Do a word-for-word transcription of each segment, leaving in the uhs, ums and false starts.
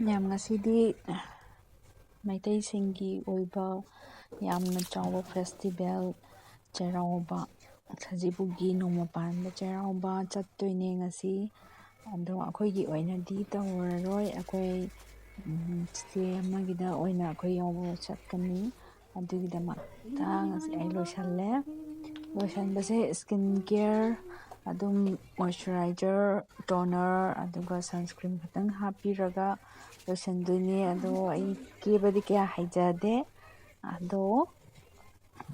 ꯃꯌꯥꯝ, ꯉꯁꯤꯗꯤ ꯃꯩꯇꯩꯁꯤꯡꯒꯤ ꯑꯣꯏꯕ ꯌꯥꯝꯅ ꯆꯥꯎꯕ ꯐꯦꯁꯇꯤꯚꯦꯜ ꯆꯩꯔꯥꯎꯕ, ꯁꯖꯤꯕꯨꯒꯤ ꯅꯣꯡꯃ ꯄꯥꯟꯕ ꯆꯩꯔꯥꯎꯕ ꯆꯠꯇꯣꯏꯅꯦ ꯉꯁꯤ꯫ ꯑꯗꯣ ꯑꯩꯈꯣꯏꯒꯤ ꯑꯣꯏꯅꯗꯤ ꯇꯧꯔꯔꯣꯏ, ꯑꯩꯈꯣꯏ ꯎꯝ, ꯆꯤꯆꯦ ꯑꯃꯒꯤꯗ ꯑꯣꯏꯅ ꯑꯩꯈꯣꯏ ꯌꯥꯎꯕ ꯆꯠꯀꯅꯤ꯫ ꯑꯗꯨꯒꯤꯗꯃꯛꯇ ꯉꯁꯤ ꯑꯩ ꯂꯣꯏꯁꯜꯂꯦ꯫ ꯂꯣꯏꯁꯟꯕꯁꯦ ꯁ꯭ꯀꯤꯟ ꯀꯤꯌꯔ, ꯑꯗꯨꯝ ꯃꯣꯏꯆꯔꯥꯏꯖꯔ, ꯇꯣꯅꯔ, ꯑꯗꯨꯒ ꯁꯟꯁꯀ꯭ꯔꯤꯟ ꯈꯛꯇꯪ ꯍꯥꯞꯄꯤꯔꯒ ꯂꯣꯏꯁꯟꯗꯣꯏꯅꯦ꯫ ꯑꯗꯣ ꯑꯩ ꯀꯦꯕꯗꯤ ꯀꯌꯥ ꯍꯩꯖꯗꯦ, ꯑꯗꯣ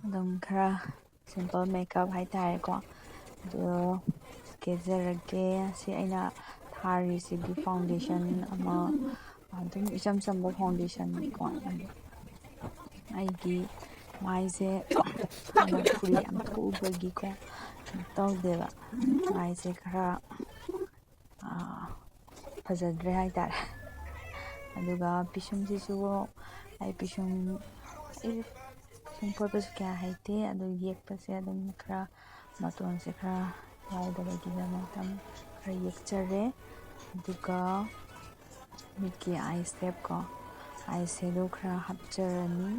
ꯑꯗꯨꯝ ꯈꯔ ꯁꯤꯝꯄꯜ ꯃꯦꯀꯞ ꯍꯥꯏꯇꯥꯔꯦꯀꯣ꯫ ꯑꯗꯣ ꯀꯦꯖꯔꯒꯦ꯫ ꯁꯤ ꯑꯩꯅ ꯊꯥꯔꯤꯁꯤꯗꯤ ꯐꯥꯎꯟꯗꯦꯁꯟ ꯑꯃ, ꯑꯗꯨꯝ ꯏꯆꯝ ꯆꯝꯕ ꯐꯥꯎꯟꯗꯦꯁꯟꯅꯤꯀꯣ꯫ ꯑꯩꯒꯤ ꯃꯥꯏꯁꯦ ꯍꯥꯟꯅ ꯐꯨꯔꯤ ꯌꯥꯝ ꯊꯣꯛꯎꯕꯒꯤꯀꯣ, ꯀꯩꯅꯣ ꯇꯧꯗꯦꯕ, ꯃꯥꯏꯁꯦ ꯈꯔ ꯐꯖꯗ꯭ꯔꯦ ꯍꯥꯏꯇꯥꯔꯦ꯫ ꯑꯗꯨꯒ ꯄꯤꯁꯨꯝꯁꯤꯁꯨ ꯑꯩ ꯄꯤꯁꯨꯝ ꯑꯩ ꯄꯤꯁꯨꯝ ꯐꯣꯏꯕꯁꯨ ꯀꯌꯥ ꯍꯩꯇꯦ꯫ ꯑꯗꯨ ꯌꯦꯛꯄꯁꯦ ꯑꯗꯨꯝ ꯈꯔ ꯃꯇꯣꯟꯁꯦ ꯈꯔ ꯌꯥꯎꯗꯕꯒꯤꯗꯃꯛꯇ ꯈꯔ ꯌꯦꯛꯆꯔꯦ꯫ ꯑꯗꯨꯒ ꯃꯤꯠꯀꯤ ꯑꯥꯏ ꯁꯦꯞ ꯀꯣ, ꯑꯥꯏ ꯁꯦꯗꯣ ꯈꯔ ꯍꯥꯞꯆꯔꯅꯤ꯫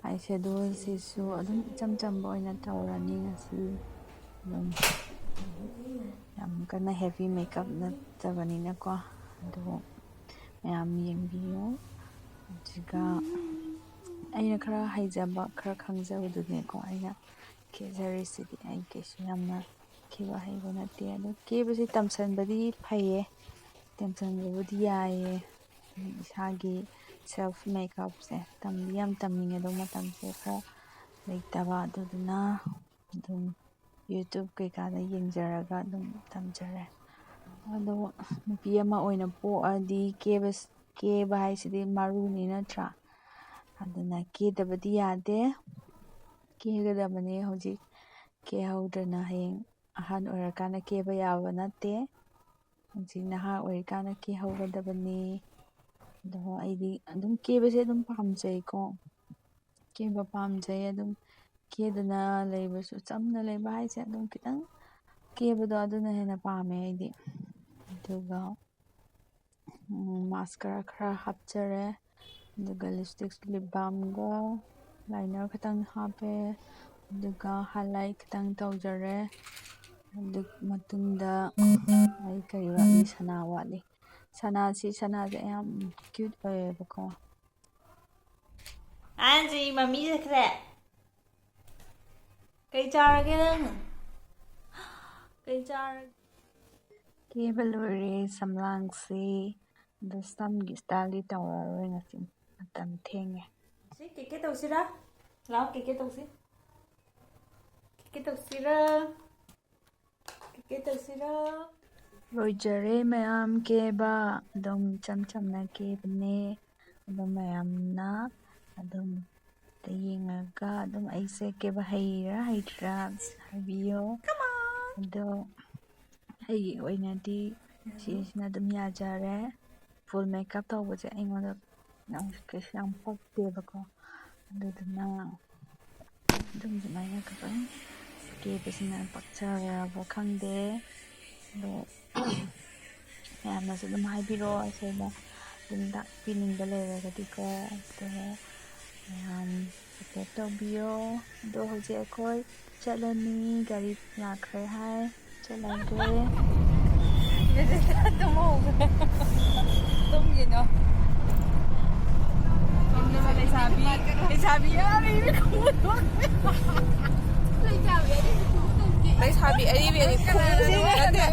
ꯑꯥꯏ ꯁꯦꯗꯣꯁꯤꯁꯨ ꯑꯗꯨꯝ ꯏꯆꯝ ꯆꯝꯕ ꯑꯣꯏꯅ ꯇꯧꯔꯅꯤ ꯉꯁꯤ꯫ ꯑꯗꯨꯝ ꯌꯥꯝ ꯀꯟꯅ ꯍꯦꯚꯤ ꯃꯦꯀꯞ ꯅꯠꯇꯕꯅꯤꯅꯀꯣ꯫ ꯑꯗꯨ ꯃꯌꯥꯝ ꯌꯦꯡꯕꯤꯌꯨ꯫ ꯑꯗꯨꯒ ꯑꯩꯅ ꯈꯔ ꯍꯩꯖꯕ, ꯈꯔ ꯈꯪꯖꯕꯗꯨꯅꯦꯀꯣ ꯑꯩꯅ ꯀꯦꯖꯔꯤꯁꯤꯗꯤ꯫ ꯑꯩ ꯀꯩꯁꯨ ꯌꯥꯝꯅ ꯀꯦꯕ ꯍꯩꯕ ꯅꯠꯇꯦ꯫ ꯑꯗꯣ ꯀꯦꯕꯁꯦ ꯇꯝꯁꯟꯕꯗꯤ ꯐꯩꯌꯦ, ꯇꯝꯁꯟꯕꯕꯨꯗꯤ ꯌꯥꯏꯌꯦ꯫ ꯏꯁꯥꯒꯤ ꯁꯦꯜꯐ ꯃꯦꯀꯞꯁꯦ ꯇꯝꯗꯤ ꯌꯥꯝ ꯇꯝꯅꯤꯡꯉꯦ, ꯑꯗꯣ ꯃꯇꯝꯁꯦ ꯈꯔ ꯂꯩꯇꯕ꯫ ꯑꯗꯨꯗꯨꯅ ꯑꯗꯨꯝ YouTube ꯀꯩꯀꯥꯗ ꯌꯦꯡꯖꯔꯒ ꯑꯗꯨꯝ ꯇꯝꯖꯔꯦ꯫ ꯑꯗꯣ ꯅꯨꯄꯤ ꯑꯃ ꯑꯣꯏꯅ ꯄꯣꯛꯑꯗꯤ ꯀꯦꯕ ꯀꯦꯕ ꯍꯥꯏꯁꯤꯗꯤ ꯃꯔꯨꯅꯤ, ꯅꯠꯇ꯭ꯔꯥ? ꯑꯗꯨꯅ ꯀꯦꯗꯕꯗꯤ ꯌꯥꯗꯦ, ꯀꯦꯒꯗꯕꯅꯤ꯫ ꯍꯧꯖꯤꯛ ꯀꯦꯍꯧꯗ꯭ꯔꯅ ꯍꯌꯦꯡ ꯑꯍꯟ ꯑꯣꯏꯔꯀꯥꯟꯗ ꯀꯦꯕ ꯌꯥꯕ ꯅꯠꯇꯦ꯫ ꯍꯧꯖꯤꯛ ꯅꯍꯥ ꯑꯣꯏꯔꯤꯀꯥꯟꯗ ꯀꯦꯍꯧꯒꯗꯕꯅꯤ꯫ ꯑꯗꯣ ꯑꯩꯗꯤ ꯑꯗꯨꯝ ꯀꯦꯕꯁꯦ ꯑꯗꯨꯝ ꯄꯥꯝꯖꯩꯀꯣ, ꯀꯦꯕ ꯄꯥꯝꯖꯩ꯫ ꯑꯗꯨꯝ ꯀꯦꯗꯅ ꯂꯩꯕꯁꯨ, ꯆꯝꯅ ꯂꯩꯕ ꯍꯥꯏꯁꯦ ꯑꯗꯨꯝ ꯈꯤꯇꯪ ꯀꯦꯕꯗꯣ ꯑꯗꯨꯅ ꯍꯦꯟꯅ ꯄꯥꯝꯃꯦ ꯑꯩꯗꯤ꯫ ꯑꯗꯨꯒ ꯃꯥꯁꯀꯔꯥ ꯈꯔ ꯍꯥꯞꯆꯔꯦ, ꯑꯗꯨꯒ ꯂꯤꯞꯁꯇꯤꯛ, ꯂꯤꯞ ꯕꯥꯝꯒ ꯂꯥꯏꯅꯔ ꯈꯤꯇꯪ ꯍꯥꯞꯄꯦ, ꯑꯗꯨꯒ ꯍꯥꯏꯂꯥꯏꯠ ꯈꯤꯇꯪ ꯇꯧꯖꯔꯦ꯫ ꯑꯗꯨ ꯃꯇꯨꯡꯗ ꯑꯩ ꯀꯔꯤ ꯋꯥꯠꯂꯤ? ꯁꯅꯥ ꯋꯥꯠꯂꯤ꯫ ꯁꯅꯥꯁꯤ, ꯁꯅꯥꯁꯦ ꯌꯥꯝ ꯀ꯭ꯌꯨꯠ ꯑꯣꯏꯌꯦꯕꯀꯣ꯫ ꯑꯍꯟꯁꯤ ꯃꯃꯤ ꯆꯠꯈ꯭ꯔꯦ꯫ ꯀꯩ ꯆꯥꯔꯒꯦ ꯅꯪ? ꯀꯩ ꯆꯥꯔꯒꯦ? ꯀꯦꯕ ꯂꯣꯏꯔꯦ ꯁꯝꯂꯥꯡꯁꯤ꯫ ꯑꯗꯣ ꯁꯝꯒꯤ ꯁ꯭ꯇꯥꯏꯜꯗꯤ ꯇꯧꯔꯔꯣꯏ ꯉꯁꯤ, ꯃꯇꯝ ꯊꯦꯡꯉꯦ꯫ ꯁꯤ ꯀꯦꯛ ꯀꯦꯛ ꯇꯧꯁꯤꯔꯥ? ꯂꯥꯛꯑꯣ, ꯀꯦꯛ ꯀꯦꯛ ꯇꯧꯁꯤ꯫ ꯀꯦꯛ ꯀꯦꯛ ꯇꯧꯁꯤꯔꯥ? ꯀꯦꯛ ꯀꯦꯛ ꯇꯧꯁꯤꯔꯥ? ꯂꯣꯏꯖꯔꯦ ꯃꯌꯥꯝ ꯀꯦꯕ꯫ ꯑꯗꯨꯝ ꯏꯆꯝ ꯆꯝꯅ ꯀꯦꯕꯅꯦ꯫ ꯑꯗꯣ ꯃꯌꯥꯝꯅ ꯑꯗꯨꯝ ꯌꯦꯡꯉꯒ ꯑꯗꯨꯝ ꯑꯩꯁꯦ ꯀꯦꯕ ꯍꯩꯔꯤꯔꯥ ꯍꯩꯇ꯭ꯔꯤꯔꯥ ꯍꯥꯏꯕꯤꯌꯣ꯫ ꯑꯗꯣ ꯑꯩꯒꯤ ꯑꯣꯏꯅꯗꯤ ꯁꯤꯁꯤꯅ ꯑꯗꯨꯝ ꯌꯥꯖꯔꯦ꯫ ꯐꯨꯜ ꯃꯦꯀꯞ ꯇꯧꯕꯁꯦ ꯑꯩꯉꯣꯟꯗ ꯌꯥꯝ, ꯀꯩꯁꯨ ꯌꯥꯝ ꯄꯛꯇꯦꯕꯀꯣ꯫ ꯑꯗꯨꯗꯨꯅ ꯑꯗꯨꯝ ꯑꯗꯨꯃꯥꯏꯅ ꯈꯤꯇꯪ ꯀꯦꯕꯁꯤꯅ ꯄꯛꯆꯔꯕ ꯈꯪꯗꯦ꯫ ꯑꯗꯣ ꯃꯌꯥꯝꯅꯁꯨ ꯑꯗꯨꯝ ꯍꯥꯏꯕꯤꯔꯛꯑꯣ, ꯑꯁꯣꯏꯕ ꯑꯗꯨꯝ ꯇꯥꯛꯄꯤꯅꯤꯡꯕ ꯂꯩꯔꯒꯗꯤꯀꯣ꯫ ꯑꯗꯣ ꯃꯌꯥꯝ ꯁꯞꯄꯣꯔꯠ ꯇꯧꯕꯤꯌꯣ꯫ ꯑꯗꯣ ꯍꯧꯖꯤꯛ ꯑꯩꯈꯣꯏ ꯆꯠꯂꯅꯤ, ꯒꯥꯔꯤ ꯂꯥꯛꯈ꯭ꯔꯦ ꯍꯥꯏ꯫ ꯆꯠꯂꯒꯦ꯫ ꯇꯨꯝꯍꯧꯈ꯭ꯔꯦ꯫ ꯇꯨꯝꯈꯤꯅꯣ꯫ ꯂꯩꯁꯥꯕꯤ, ꯂꯩꯁꯥꯕꯤ ꯑꯔꯤꯕꯤ ꯈꯨꯃꯨ꯫ ꯂꯩꯁꯥꯕꯤ ꯑꯔꯤꯕꯤ ꯑꯅꯤ ꯈꯨꯃꯨ ꯅꯠꯇꯦ꯫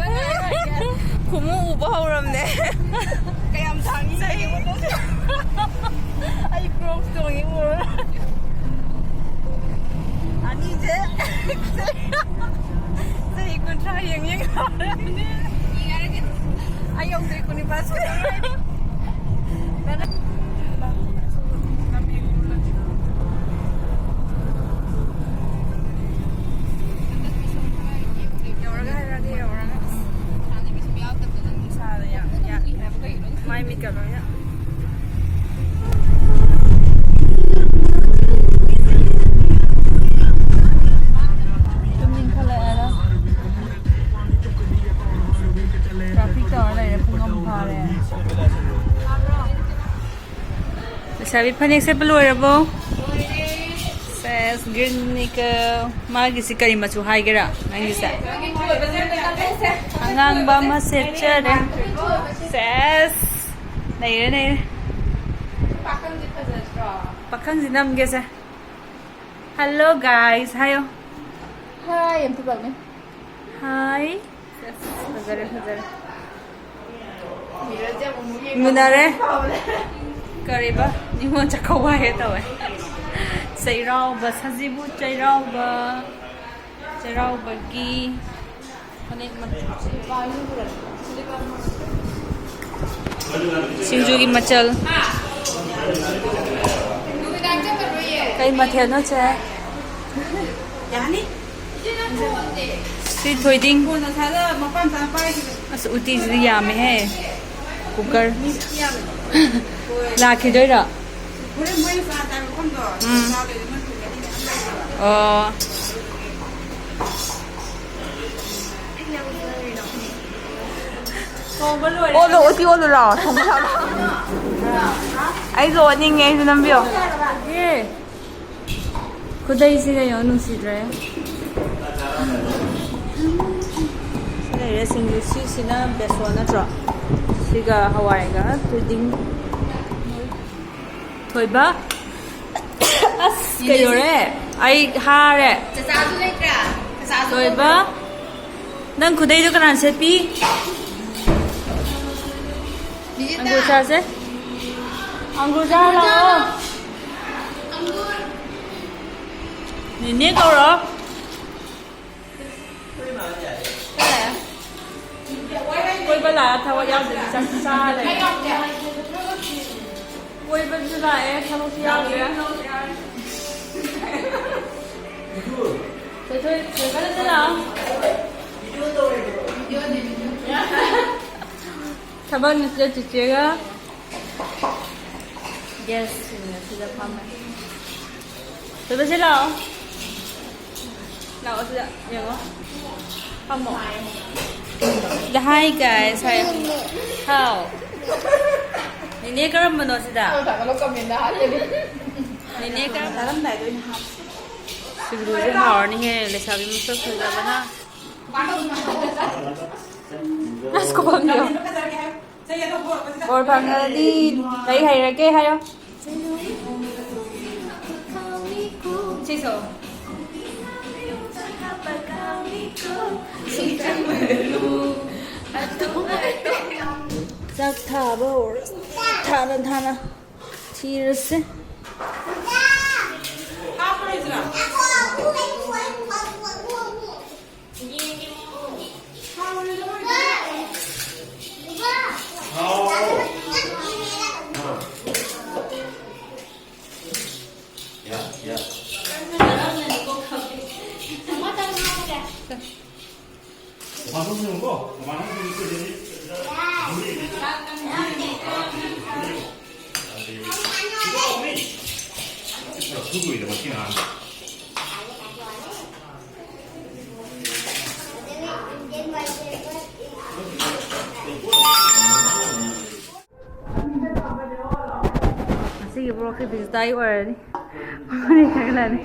ꯈꯨꯃꯨ ꯎꯕ ꯍꯧꯔꯝꯅꯦ꯫ ꯀꯌꯥꯝ ꯁꯥꯡꯉꯤ? ꯆꯍꯤ ꯑꯩ ꯀ꯭ꯔꯣꯛꯁ ꯇꯣꯡꯉꯤ ꯎꯔ꯫ ꯑꯅꯤꯁꯦ ꯆꯍꯤ ꯀꯨꯟꯊ꯭ꯔꯥ ꯌꯦꯡ ꯌꯦꯡ ꯂꯥꯎꯔꯦ꯫ ꯑꯩ ꯌꯧꯗ꯭ꯔꯤ, ꯀꯨꯟꯅꯤꯄꯥꯟ ꯁꯨꯗ ꯉꯥꯏꯔꯤ꯫ ꯌꯧꯔꯒ ꯍꯥꯏꯔꯛꯑꯒꯦ, ꯌꯧꯔꯒ꯫ ꯏꯁꯥꯗ ꯌꯥꯝ ꯌꯥꯛꯑꯦ꯫ ꯃꯥꯏ ꯃꯤꯠꯀ ꯂꯣꯏꯅ꯫ ꯇꯨꯝꯅꯤꯡꯈꯠꯂꯛꯑꯦꯗ꯫ ꯇ꯭ꯔꯥꯐꯤꯛ ꯇꯧꯔ ꯂꯩꯔꯦ, ꯄꯨꯡ ꯑꯃ ꯐꯥꯔꯦ꯫ ꯂꯩꯁꯥꯕꯤ ꯐꯅꯦꯛ ꯁꯦꯠꯄ ꯂꯣꯏꯔꯕꯣ? ꯁꯦꯁ, ꯒ꯭ꯔꯤꯟꯅꯤꯀ꯫ ꯃꯥꯒꯤꯁꯤ ꯀꯔꯤ ꯃꯆꯨ ꯍꯥꯏꯒꯦꯔꯥ ꯅꯪꯒꯤꯁꯦ? ꯑꯉꯥꯡꯕ ꯑꯃ ꯁꯦꯠꯆꯔꯦ꯫ ꯁꯦꯁ, ꯅꯩꯔꯦ, ꯅꯩꯔꯦ꯫ ꯄꯥꯈꯪꯁꯤ ꯅꯝꯒꯦꯁꯦ꯫ Hello guys ꯍꯥꯏꯌꯣ꯫ Hi ꯑꯝꯇ ꯇꯧꯅꯦ꯫ Hi꯫ ꯐꯖꯔꯦ, ꯐꯖꯔꯦ꯫ ꯃꯨꯟꯅꯔꯦ꯫ ꯀꯔꯤꯕ? ꯅꯤꯉꯣꯜ ꯆꯥꯛꯀꯧꯕ ꯍꯥꯏꯒꯦ ꯇꯧꯋꯦ꯫ ꯆꯩꯔꯥꯎꯕ, ꯁꯖꯤꯕꯨ ꯆꯩꯔꯥꯎꯕ, ꯆꯩꯔꯥꯎꯕꯒꯤ ꯐꯅꯦꯛ ꯃꯆꯨ꯫ ꯁꯤꯡꯖꯨꯒꯤ ꯃꯆꯜ꯫ ꯀꯩ ꯃꯊꯦꯜꯅꯣ, ꯆꯦ? ꯌꯥꯅꯤ꯫ ꯁꯤ ꯊꯣꯏꯗꯤꯡ꯫ ꯀꯣꯟꯅ ꯁꯥꯗ ꯃꯄꯥꯟ ꯆꯥ ꯄꯥꯏꯈꯤꯕ꯫ ꯑꯁ, ꯎꯇꯤꯁꯤꯗꯤ ꯌꯥꯝꯃꯦꯍꯦ꯫ ꯀꯨꯀꯔ꯫ ꯃꯤ ꯌꯥꯝꯃꯦ꯫ ꯂꯥꯛꯈꯤꯗꯣꯏꯔꯣ? ꯍꯣꯔꯦꯟ ꯃꯣꯏ ꯆꯥ ꯆꯥꯕ ꯃꯐꯝꯗꯣ, ꯎꯝ꯫ ꯆꯥ ꯂꯩꯔꯦ, ꯃꯣꯏ ꯄꯨꯔꯒꯗꯤ ꯃꯌꯥꯝ ꯂꯩꯌꯦꯕ꯫ ꯑꯣ꯫ ꯊꯣꯡꯕ ꯂꯣꯏꯔꯦ꯫ ꯑꯣꯜꯂꯣ, ꯎꯇꯤ ꯑꯣꯜꯂꯨ ꯂꯥꯛꯑꯣ, ꯊꯣꯡꯕ ꯂꯥꯛꯑꯣ꯫ ꯑꯩꯁꯨ ꯑꯣꯠꯅꯤꯡꯉꯦ, ꯑꯩꯁꯨ ꯅꯝꯕꯤꯌꯣ꯫ ꯑꯦ꯫ ꯈꯨꯗꯩꯁꯤꯒ ꯌꯦꯡꯉꯣ, ꯅꯨꯡꯁꯤꯗ꯭ꯔꯦ? ꯁꯤ ꯂꯩꯔꯦ, ꯁꯤꯡꯖꯨ꯫ ꯁꯤꯁꯤꯅ ꯕꯦꯁꯣꯟ ꯅꯠꯇ꯭ꯔꯣ? ꯁꯤꯒ ꯍꯋꯥꯏꯒ ꯊꯣꯏꯗꯤꯡ꯫ ꯊꯣꯏꯕ꯫ ꯑꯁ, ꯀꯩꯗꯧꯔꯦ? ꯑꯩ ꯍꯥꯔꯦ꯫ ꯆꯆꯥꯁꯨ ꯂꯩꯇ꯭ꯔꯥ? ꯆꯆꯥꯁꯨ ꯊꯣꯏꯕ꯫ ꯅꯪ ꯈꯨꯗꯩꯗꯣ ꯀꯅꯥꯅ ꯁꯦꯠꯄꯤ? ꯕꯤꯖꯤꯇꯥ꯫ ꯑꯪꯒꯨꯔ ꯆꯥꯁꯦ꯫ ꯑꯪꯒꯨꯔ ꯆꯥꯔꯨ ꯂꯥꯛꯑꯣ꯫ ꯑꯪꯒꯨꯔ꯫ ꯅꯦꯅꯦ ꯀꯧꯔꯣ꯫ ꯀꯣꯏꯕ ꯂꯥꯛꯑ ꯊꯕꯛ ꯌꯥꯎꯗꯕꯤ ꯆꯥꯛ ꯆꯥ ꯂꯩ꯫ ꯀꯣꯏꯕꯁꯨ ꯂꯥꯛꯑꯦ, ꯊꯕꯛꯁꯨ ꯌꯥꯎꯗ꯭ꯔꯦ꯫ ꯊꯣꯏꯊꯣꯏ, ꯊꯣꯏꯕ ꯅꯪꯁꯨ ꯂꯥꯛꯑꯣ꯫ ꯊꯕꯛꯅ ꯁꯤꯗ ꯆꯤꯆꯦꯒ ꯒꯦꯁꯁꯤꯡꯅ ꯁꯤꯗ ꯐꯝꯃꯦ꯫ ꯊꯣꯏꯕꯁꯦ ꯂꯥꯛꯑꯣ꯫ ꯂꯥꯛꯑꯣ ꯁꯤꯗ ꯌꯦꯡꯉꯣ꯫ ꯐꯝꯃꯣ꯫ The hi guys ꯍꯥꯏꯌꯣ꯫ ꯍꯥꯎ꯫ ꯅꯦꯅꯦ ꯀꯔꯝꯕꯅꯣ ꯁꯤꯗ? ꯅꯦꯅꯦ ꯀꯔꯝꯕ? ꯆꯥꯔꯝꯗꯥꯏꯗ ꯑꯣꯏꯅ ꯍꯥꯞꯄꯣ꯫ ꯁꯤꯡꯖꯨꯁꯦ ꯍꯥꯎꯔꯅꯤꯍꯦ, ꯂꯩꯁꯥꯕꯤ ꯃꯁꯛ ꯐꯖꯕꯅ꯫ ꯑꯁ, ꯈꯨꯐꯝꯗꯣ꯫ ꯕꯣꯔ ꯐꯪꯉꯗꯤ ꯂꯩ ꯍꯩꯔꯒꯦ ꯍꯥꯏꯌꯣ꯫ ꯁꯤꯁꯨ꯫ ꯆꯥꯛ ꯊꯥꯕ ꯍꯧꯔ-, ꯊꯥꯅ ꯊꯥꯅ ꯊꯤꯔꯁꯦ꯫ ꯉꯁꯤꯒꯤ vlogꯁꯦ ꯚꯤꯖꯤꯇꯥꯒꯤ ꯑꯣꯏꯔꯅꯤ꯫ ꯃꯣꯏ ꯈꯪꯂꯅꯤ꯫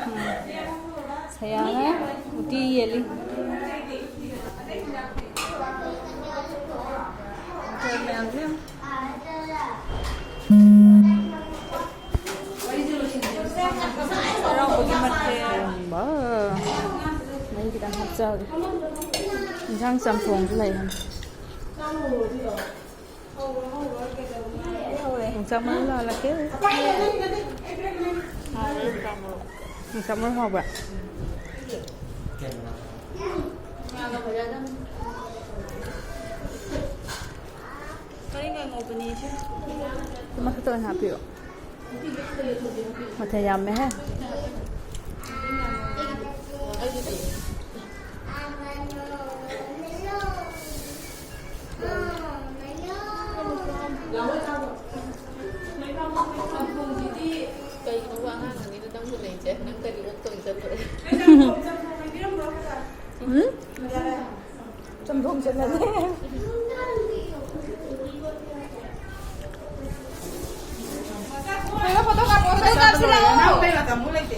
ꯎꯝ꯫ ꯁꯌꯥꯅ ꯎꯇꯤ ꯌꯦꯜꯂꯤ꯫ ꯃꯌꯥꯝꯁꯦ ꯌꯦꯡꯉꯨ꯫ ꯆꯩꯔꯥꯎꯕꯒꯤ ꯃꯊꯦꯜ꯫ ꯃꯍꯤ ꯈꯤꯇꯪ ꯍꯥꯞꯆꯒꯦ꯫ ꯏꯟꯁꯥꯡ ꯆꯝꯊꯣꯡꯁꯨ ꯂꯩ ꯍꯥꯏ꯫ ꯌꯣꯡꯆꯥꯛ ꯃꯔꯨ ꯂꯥꯜꯂꯛꯀꯦ꯫ ꯌꯣꯡꯆꯥꯛ ꯃꯔꯨ ꯍꯥꯎꯕ꯭ꯔꯥ? ꯃꯊꯛꯇ ꯑꯣꯏꯅ ꯍꯥꯞꯄꯤꯔꯣ꯫ ꯃꯊꯦꯜ ꯌꯥꯝꯃꯦꯍꯦ꯫ ꯀꯩꯅꯣꯕ ꯑꯉꯥꯡ ꯑꯅꯤꯗꯨꯗꯪ ꯍꯨꯜꯂꯛꯏꯁꯦ? ꯅꯪ ꯀꯔꯤ ꯑꯣꯛꯇꯣꯏ ꯆꯠꯂꯨꯔꯦ? ꯎꯝ? ꯆꯝꯊꯣꯡ ꯆꯠꯂꯅꯤ꯫ ꯆꯠꯁꯤ ꯂꯥꯛꯑꯣ꯫ ꯅꯪ ꯀꯩ ꯃꯇꯝ ꯑꯃꯨꯛ ꯂꯩꯇꯦ꯫